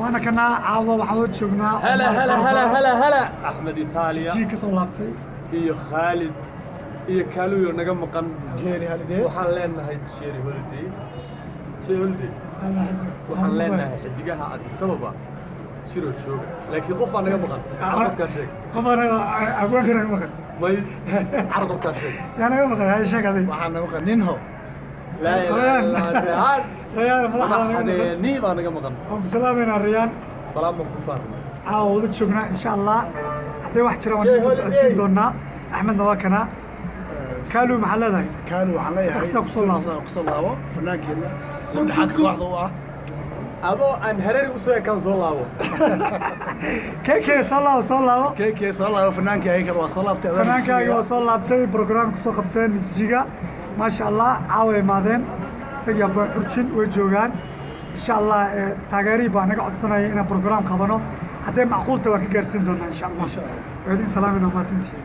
Waana kanaa caawa waxaan loo joognaa. Hela hela hela hela hela, Axmed Itaaliya. Jii ka soo laabtay. Iyo Khaalid iyo Kaaluyo naga maqan. Jerry Holiday. Waxaan leenahay Jerry Holiday, Jerry Holiday. Allah xisir. Waxaan leenahay xidigaha Addis Ababa shiroo jooga, laakiin qof baa naga maqan. Qofkaa sheeg. Qof anaga abwaanka naga maqan. May car, qofkaa sheeg. Yaa naga maqan? Hay, sheeg adig. Waxaa naga maqan Ninho. Laa ilaaha illa Allah, Rayaan. Rayaan madaxda naga maqan. Madaxdeennii baa naga maqan. Waan ku salaameynaa, Rayaan. Salaam baan ku saarnay. Caawa wada joognaa, insha Allah. Hadday wax jiraan waan Jay soo Holiday. socodsiin doonaa. Axmedna waa kanaa. Kaalu, maxaa leedahay? Kaalu waxaan leeyahay Saddex kusoo laabo. si kusoo laabo fanaankeenna saddexaad kooxda u ah. Adoo aan hareeri usoo ekaan soo laabo. Keke, soo laabo, soo laabo. Keke, soo laabo. Fanaankii ayaga waa soo laabtay. Adaan Fanaankaagi sugaya. waa soo laabtay. Programka soo qabteen Jijiga, maasha Allah, caawa imaadeen. Isagii Abwaan Xurjin way joogaan, insha Allah. Taageerihii baa naga codsanaya inaan program qabano. Hadday macquulta waan ka gaarsiin doonaa, insha Allah. Insha Allah. Waa idin salaamayna, mahadsantihiin.